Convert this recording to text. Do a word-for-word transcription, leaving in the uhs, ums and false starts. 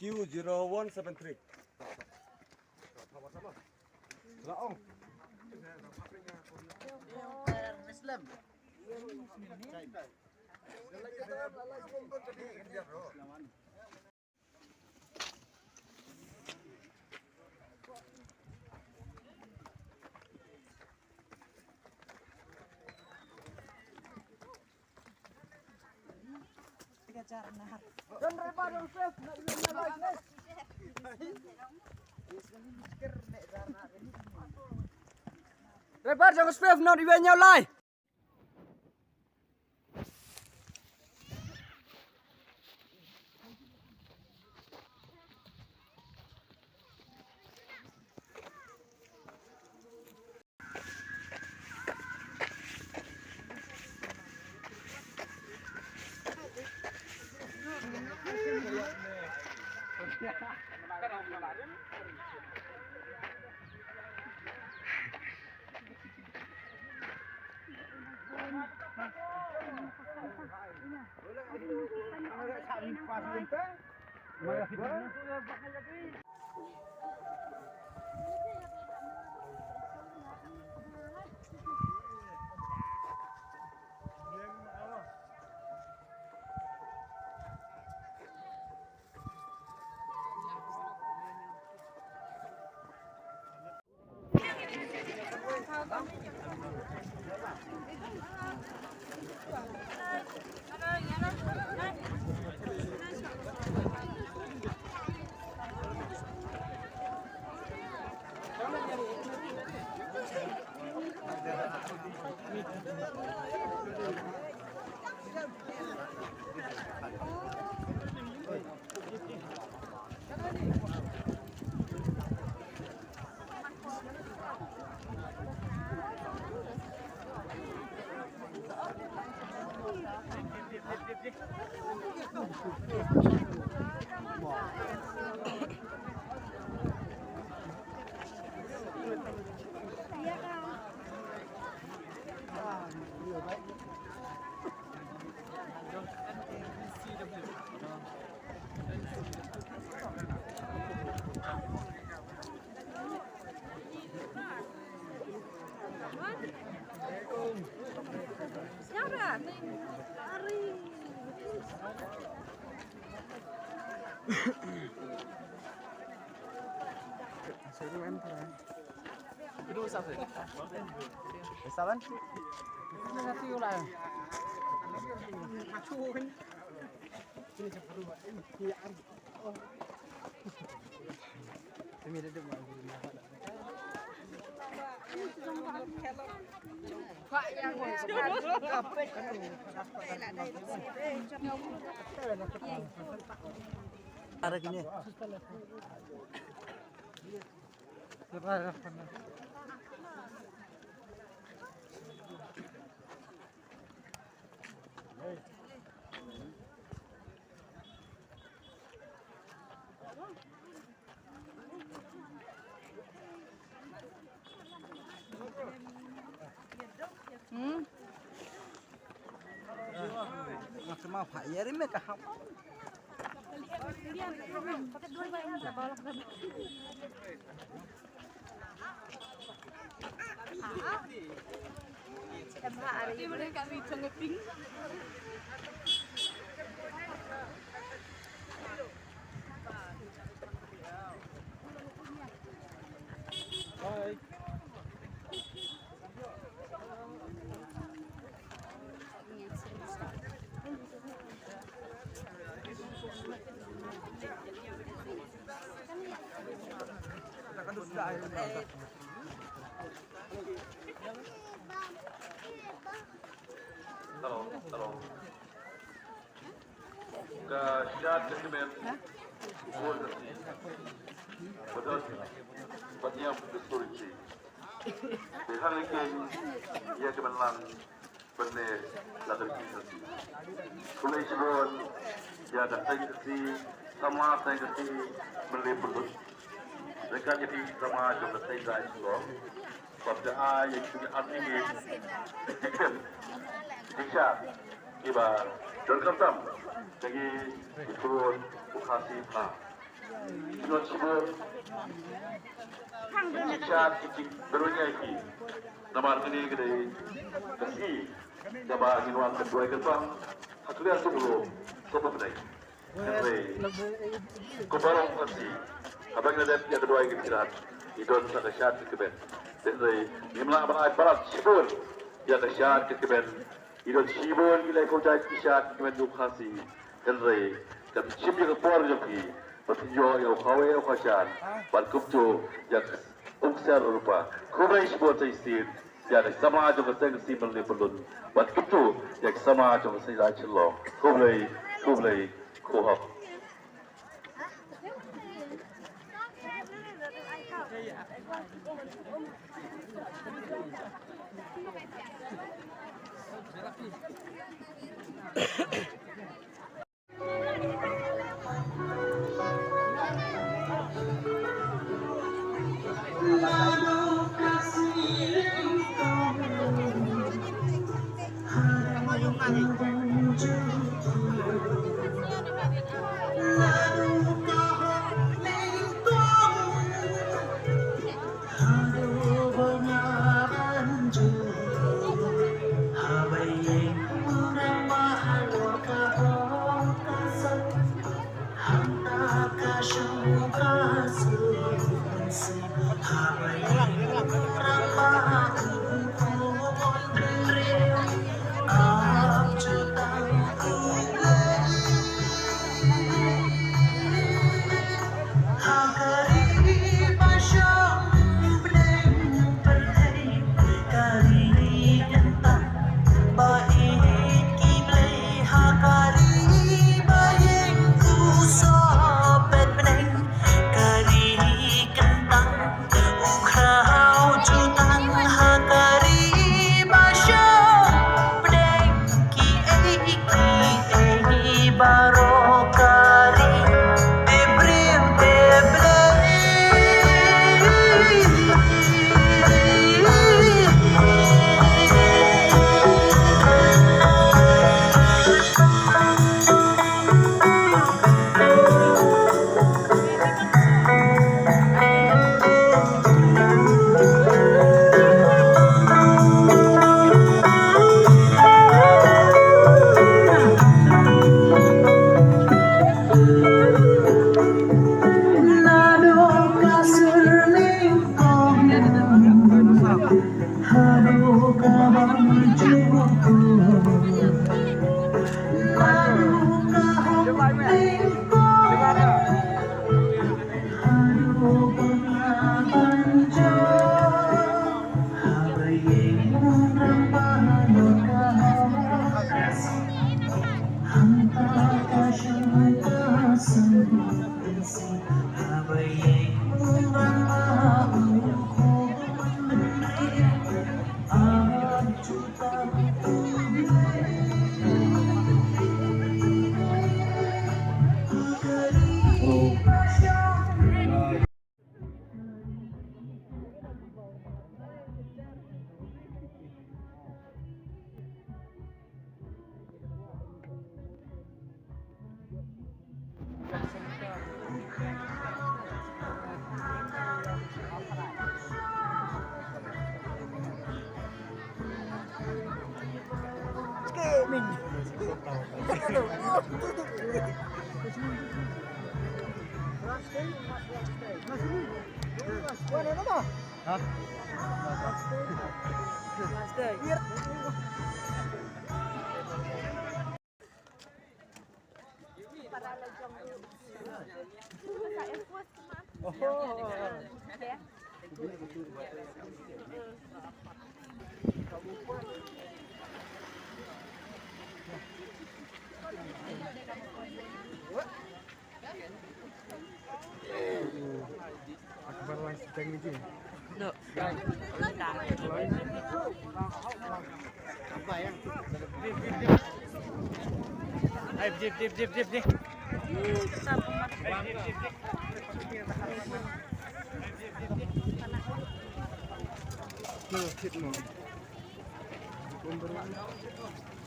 U zero one seven three. Driver jong Swift, not even your life. Hello, hello. Ka shad ka kmen. Bad bad ïam ka story. Te hangne ïa ka ban lang ban leh la ka ri. Khublei shibun ïa ka tang ka si, samla tang ka si, mynta pynlut. Ryngkat ïa phi samla jong ka tang ka si. Bad ka ai ïa ki artylli ki jingkit jingshai kiba donkam tam da ki khun u Khasi bha. Ki don shibun ki jingshad, ki jingdon ïa ki. Namar kane ka dei ka sngi kaba ngin wan ban duwai kyrpang ha ka liang jong U Blei. Hynrei kumba long ka sngi, haba ngi la dep ïa ka duwai kyrpang, ngi don sa ka shad ka kmen. Hynrei ngim lah ban ai palat shibun ïa ka shad ka kmen. Ngi don shibun ki leh khawjait ki shad ki kmen jong U Khasi. Hynrei kan shim ïa ka por jong ki ban pynïoh ïa u khawei u khashan ban kumjuh ïa ka umser u rupa. Khublei shibun sa shisien ïa ka samla jong ka seng Khasi Malneh Pyllun, bad kumjuh ïa ka samla jong ka seng Lai Shillong. Khublei, khublei, khublei.